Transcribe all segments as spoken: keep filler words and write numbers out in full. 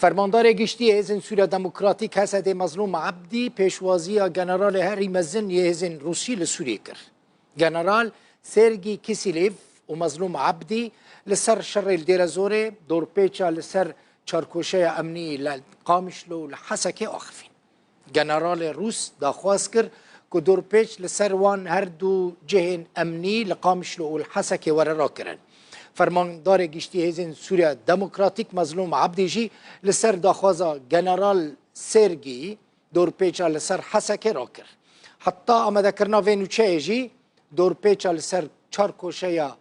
Fermandarê Giştî yê Hêzên Sûriya Demokratîk, H S D, Mezlûm Ebdî pêşwaziya generalê herî mezin yê hêzên Rûsî li Sûriyê kir. General Sergî Kisîlêv û Mezlûm Ebdî li ser şerê li Dêrezorê, dorpêça li ser çarkoşeya emnî li Qamişlo û li Hesekê axifîn. Generalê Rûs daxwaz kir ku dorpêç li ser wan her du cihên emnî li Qamişlo û li Hesekê were rakirin. Fermandarê Giştî Hêzên Sûriya Demokratîk Mezlûm Ebdî jî li ser daxwaza General Sergî dorpêça li ser Hesekê rakir. Heta amadekirina vê nûçeyê jî dorpêça li ser çarkoşeya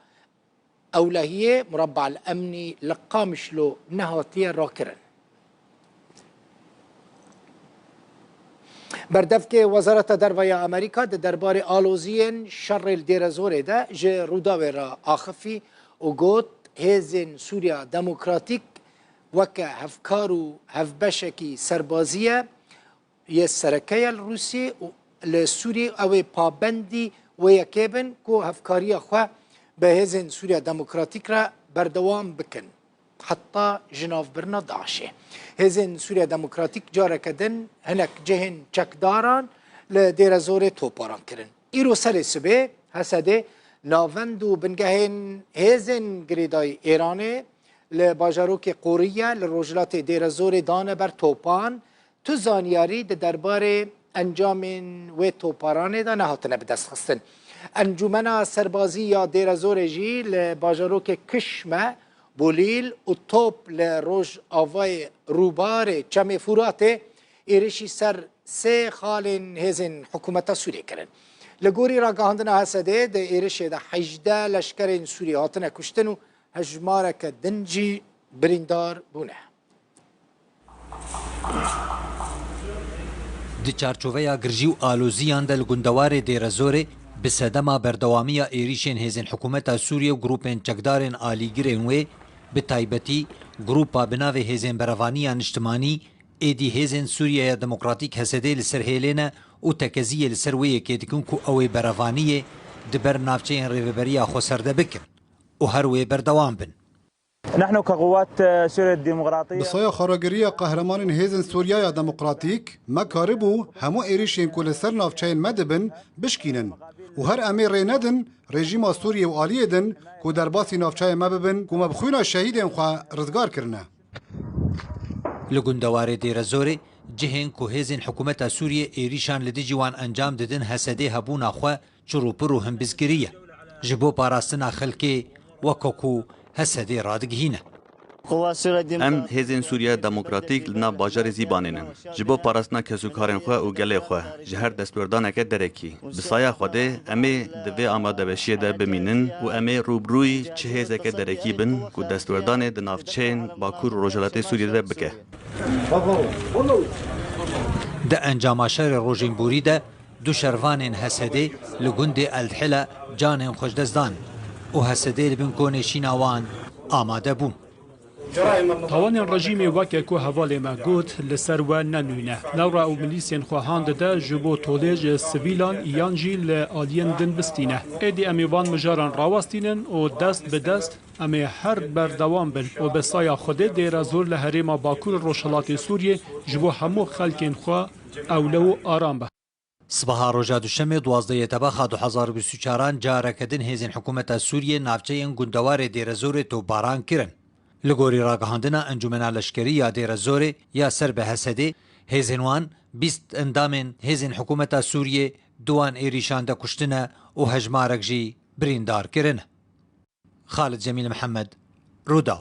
Ewlehiyê, Murabba el Emnî, li Qamişlo nehatiye rakirin. Berdevkê Wezareta Derve ya Amerîka di derbarê aloziyên şerê li Dêrezorê de ji Rûdawê re axifî û got, Hêzên Sûriya Demokratîk weke hevkar û hevbeşekî serbazî ye, yê sereke ye li Rûsiyê û li Sûriyê ew ê pabendî wê yekê bin ku hevkariya xwe bi Hêzên Sûriya Demokratîk re berdewam bikin heta jinavbirina DAIŞê. Hêzên Sûriya Demokratîk careke din hinek cihên çekdaran li Dêrezorê toparan kirin. Îro serê sibê H S D navend û bingehên hêzên girêdayî Êranê li bajarokê Qoriye li rojhilatê Dêrezorê dane ber topan, tu zanyarî di derbarê encamên wê toparanê de nehatine bidestxistin. Encûmena Serbazî ya Dêrezorê jî li bajarokê Kişme, Bolîl û Top li rojavayê rûbarê Çemê Furatê êrişî ser sê xalên hêzên hikûmeta Sûriyê kirin. Li gorî ragihandina H S D, di êrişê de hejdeh leşkerên Sûriyê hatine kuştin û hejmareke din jî birîndar bûne. Di çarçoveya girjî û aloziyan de li gundewarê Dêrezorê bi sedema berdewamiya êrîşên hêzên hikûmeta Sûriyê û grûpên çekdarên alîgirên wê, bi taybetî grûpa bi navê Hêzên Berevaniya Niştimanî, êdî Hêzên Sûriyeya Demokratîk, H S D, li ser hêlê ne û tekeziyê li ser wê yekê dikin ku ew ê berevaniyê di ber navçeyên Rêveberiya Xweser de bikin û her wê berdewam bin. نحن كقوات سوريا الديمقراطية. Bi saya xweragiriya qehremanên Hêzên Sûriyeya Demokratîk, me karibû hemû êrîşên ku li ser navçeyên me dibin, bişkînin û her em ê rê nedin rejîma Sûriyê û aliyê din ku derbasî navçeyê me bibin ku me bi xwîna şehîdên xwe rizgar kirine. Li gundewarê Dêrezorê cihên ku hêzên hikûmeta Sûriyê êrîşan li dijî wan encam didin, H S D hebûna xwe çirûpir û himbizgirî ye. Ji bo parastina xelkê weke ku H S D radigihîne. Em Hêzên Sûriya Demokratîk li nav bajarê Zîbanê ne. Ji bo parastina kesûkarên xwe û gelê xwe ji her destwerdaneke derekî. Bi saya Xwedê em ê di vê amadebeşiyê de bimînin û em ê rûbirûyî çi hêzeke derekî bin ku destwerdanê di navçeyên Bakur û Rojhilatê Sûriyê de bike. Di encama şerê rojên borî de du şervanên H S D li gundê Eldhila canên xwe ji dest dan û H S D li bin konê şîna wan amade bûn. Tawanên rejîmê weke ku hevalê me got, li ser we ne nû ne. Lewra ew milîsên xwe han dide ji bo tolê ji sivîlan yan jî li aliyên din bistîne. Êdî em ê van mijaran rawestînin û dest bi dest em ê her berdewam bin û bi saya Xwedê Dêrezor li herêma Bakur û Rojhilatê Sûriyê ji bo hemû xelkên xwe ewle û aram be. Sibaha roja Duşemê, duwazdehê Tebaxa du hezar û bîst û çaran, careke din hêzên hikûmeta Sûriyê navçeyên gundewarê Dêrezorê topbaran kirin. Li gorî ragihandina Encûmena Leşkerî ya Dêrezorê ya ser bi H S D, hêzên wan bîst endamên hêzên hikûmeta Sûriyê di wan êrîşan de kuştine û hejmarek jî birîndar kirine. Xalid Cemîl Mihemed, Rûdaw.